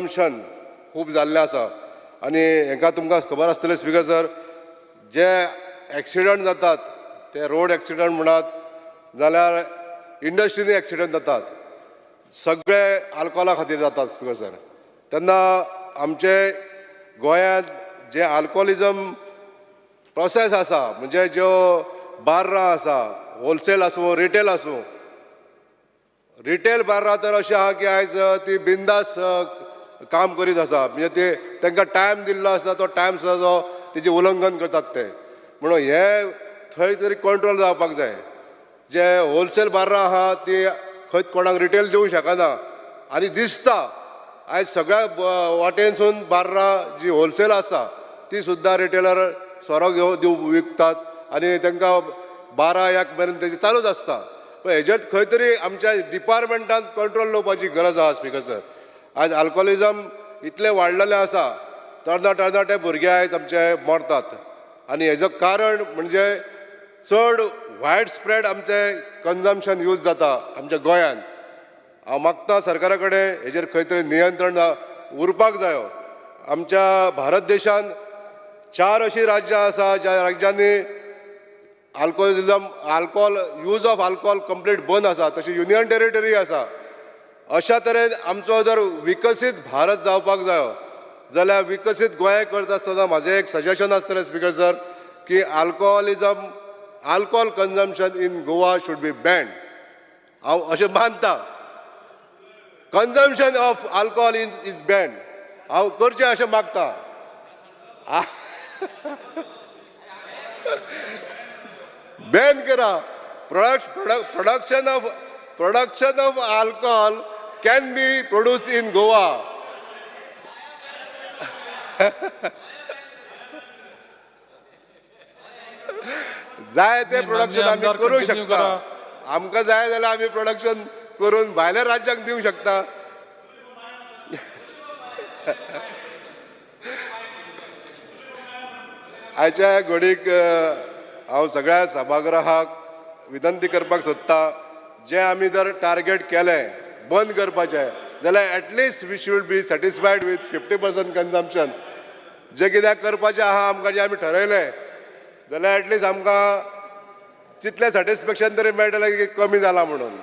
Consumption खूब जाल्लें आसा. आनी हांकां तुमकां खबर आसतलें स्पिकर सर, जे एक्सिडंट जातात ते रोड एक्सिडंट म्हणात जाल्यार इंडस्ट्रीनी एक्सिडंट जातात, सगळे आल्कोहोला खातीर जातात स्पिकर सर. तेन्ना आमचे गोंयांत जे आल्कोहोलिजम प्रोसेस आसा, म्हणजे ज्यो बार्रां आसा, होलसेल आसूं, रिटेल आसूं, रिटेल बार्रां तर अशें आहा की आयज ती बिंदास काम करीत आसा. म्हणजे ते तांकां टायम दिल्लो आसता, तो टायम सुद्दां तो तेजें उल्लंघन करतात ते. म्हणून हे थंय तरी कंट्रोल जावपाक जाय. जे होलसेल बार्रां आहा ती खंयच कोणाक रिटेल दिवंक शकना. आनी दिसता आयज सगळ्या वाटेनसून बार्रां जी होलसेल आसा ती सुद्दां रिटेलर सोरो घेवन दिव विकतात आनी तांकां 12-1 मेरेन तेजें चालूच आसता. पण हेजेर खंय तरी आमच्या डिपार्टमेंटान कंट्रोल दवरपाची गरज आहा स्पिकर सर. आयज आल्कोहोलिजम इतलें वाडलेलें आसा, तरणाटे तरणाटे भुरगे आयज आमचे मरतात. आनी हेजो कारण म्हणजे चड वायड स्प्रेड आमचे कन्जम्पशन यूज जाता आमच्या गोंयांत. हांव मागता सरकारा कडेन, हेजेर खंय तरी नियंत्रण उरपाक जायो. आमच्या भारत देशान चार अशीं राज्यां आसा ज्या राज्यांनी alcoholism, alcohol, use of alcohol complete बंद आसा. तशी युनियन टेरिटरी आसा. अशा तरेन आमचो जर विकसीत भारत जावपाक जायो जाल्यार विकसीत गोंय करता आसतना म्हाजें एक सजेशन आसतलें स्पिकर सर की alcoholism, alcohol consumption in Goa should be banned. हांव अशें मानता, consumption of alcohol in is banned. हांव करचें अशें मागता. बॅन करा. Production of alcohol can be produce in Goa. जाय ते नाही, प्रोडक्शन माननीय आमी आमदार, करूंक continue शकता. करा. आमकां जाय जाल्यार आमी प्रोडक्शन करून भायल्या राज्यांक दिवंक शकता. आयच्या घडीक हांव सगळ्या सभागृहाक विनंती करपाक सोदता, जें आमी जर टार्गेट केलें बंद करपाचें जाल्यार at least we should be satisfied with 50% consumption. जें कित्याक करपाचें आहा आमकां, जें आमी ठरयलें, जाल्यार एटलिस्ट आमकां तितलें सॅटिस्फॅक्शन तरी मेळटलें की कमी जालां म्हणून.